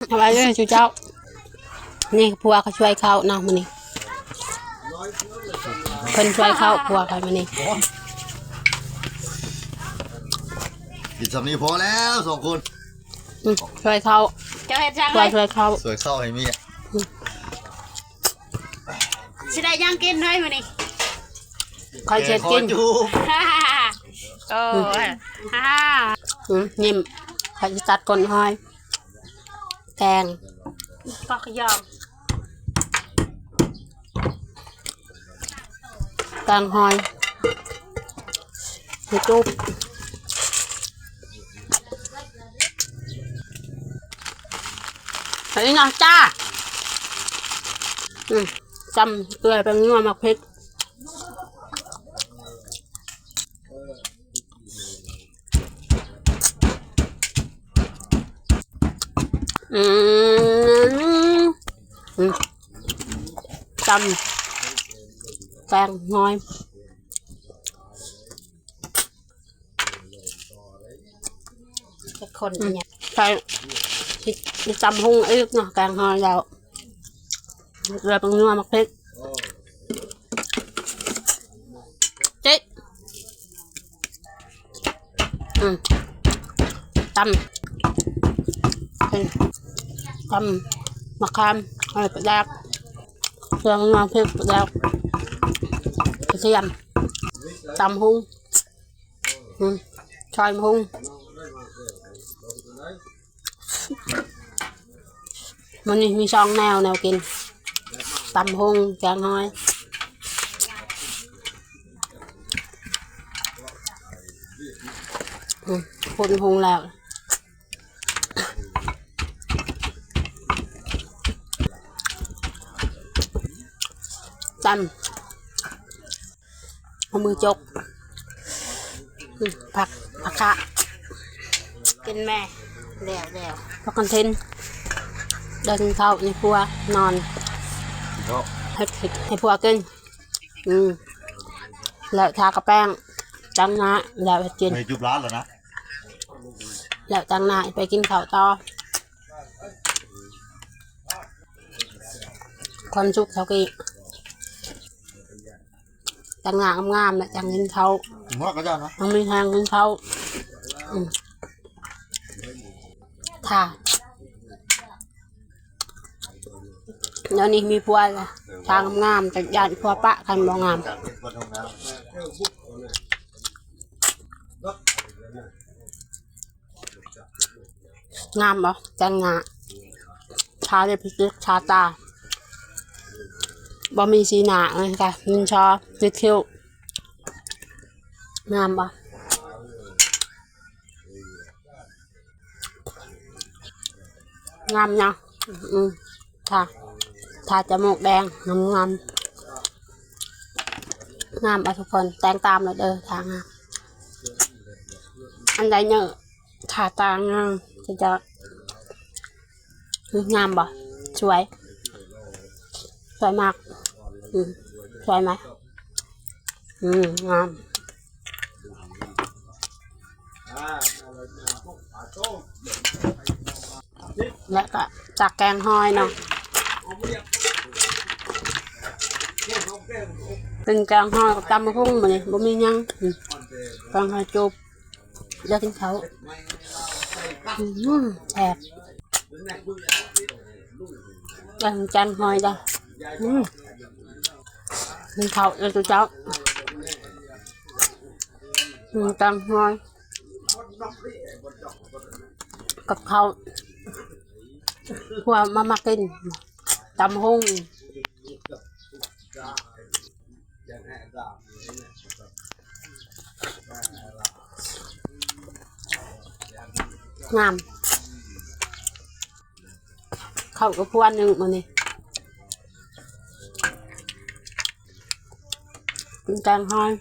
ສະບາຍດີສູ່ເຈົ້າ. ນີ້ຜົວກໍຊ່ວຍເຂົ້າເນາະມື້ນີ້ ເພິ່ນຊ່ວຍເຂົ້າຜົວຂ້ອຍມື້ນີ້. ກິນສ່ຳນີ້ພໍແລ້ວສອງຄົນ. ອືມ ຊ່ວຍເຂົ້າ ເຈົ້າເຮັດຫຍັງ ຜົວຊ່ວຍເຂົ້າ ຊ່ວຍເຂົ້າໃຫ້ເມຍ. ອືມ ຊິໄດ້ຫຍັງກິນເຮີ້ຍມື້ນີ້? ຂ້ອຍເຮັດກິນ ແກງຫອຍຈູບ. ໂອ້ຍ ອືມ ອືມ ນີ້ຂ້ອຍຊິຕັດກົ້ນຫອຍ ແກງ ປອກກະຍອງ ແກງຫອຍ ຫອຍຈູບ. ອັນນີ້ນະຈ້າ. ອືມ ຕຳເກືອແປ້ງນົວໝາກເຜັດ. ອືມ ອືມ ຕຳແກງຫອຍ ຈັກຄົນ ອືມ ອັນນີ້ ໃສ່ ມີຕຳຫຸ່ງອີກເນາະ ແກງຫອຍແລ້ວ ເກືອແປ້ງນົວໝາກເຜັດ. ເຈັດ ອືມ ຕຳ ເອີ ຕຳໝາກຂາມ ເອີ ປາແດກ ເຄື່ອງນົວເຜັດ ປາແດກ ກະທຽມ ຕຳຫຸ່ງ ອືມ ຊອຍໝາກຫຸ່ງ. ມື້ນີ້ມີສອງແນວ ແນວກິນ ຕຳຫຸ່ງ ແກງຫອຍ. ອືມ ຄົນຫຸ່ງແລ້ວ ຕຳ ເອົາມືຈົກ ອືມ ຜັກ ຜັກຄະ ກິນແມ່ ແລ້ວ ແລ້ວ ພັກກັນເທັນ ໄດ້ກິນເຂົ້າໃຫ້ຜົວນອນ ເຮັດ ເຮັດໃຫ້ຜົວກິນ. ອືມ ແລ້ວທາກະແປ້ງ ຕາງໜ້າ ແລ້ວເຮັດກິນ ໄດ້ຈຸບຫຼານແລ້ວນະ ແລ້ວຕາງໜ້າໄປກິນເຂົ້າຕໍ່ ຄວາມສຸກເທົ່າກີ້. ແຕ່ງໜ້າງາມໆ ແລ້ວຈັ່ງກິນເຂົ້າ ເໝາະກັບເຈົ້ານະ ຍັງມີແຮງກິນເຂົ້າ. ອືມ ຖ້າ ດຽວນີ້ມີຜົວແລ້ວ ຖ້າງາມໆ ແຕ່ຢ້ານຜົວປະ ຄັນບໍ່ງາມ. ງາມບໍ່? ແຕ່ງໜ້າ ທາລິບສະຕິກ ທາຕາ ບໍ່ມີສີໜ້າເລີຍກະ ມີຊໍ ຕິດຄິ້ວ ງາມບໍ່? ງາມເນາະ. ອືມ ທາ ທາຈະມູກແດງ ງາມໆ. ງາມບໍ່ທຸກຄົນ? ແຕ່ງຕາມໂລດເດີ ຖ້າງາມ. ອັນໃດເຍີະ ຖ້າຕາງາມ ຈະ ຈະ ອືມ ງາມບໍ່? ສວຍ ສວຍມາກ. ອືມ ສວຍໄໝ? ອືມ ງາມ. ແລ້ວກະຕັກແກງຫອຍເນາະ ກິນແກງຫອຍກັບຕຳບັກຫຸ່ງມື້ນີ້ ບໍ່ມີຫຍັງ. ອືມ ແກງຫອຍຈຸບ ຢາກກິນເຂົ້າ. ອືມ ແຊບ ແກງ ແກງຫອຍເດີ. ອືມ ກິນເຂົ້າເດີເຈົ້າ. ອືມ ແກງຫອຍ ກັບເຂົ້າ ຜົວມາ ມາກິນຕຳບັກຫຸ່ງ. ງາມ. ເຂົ້າກັບພວນໜຶ່ງມື້ນີ້ ກິນແກງຫອຍ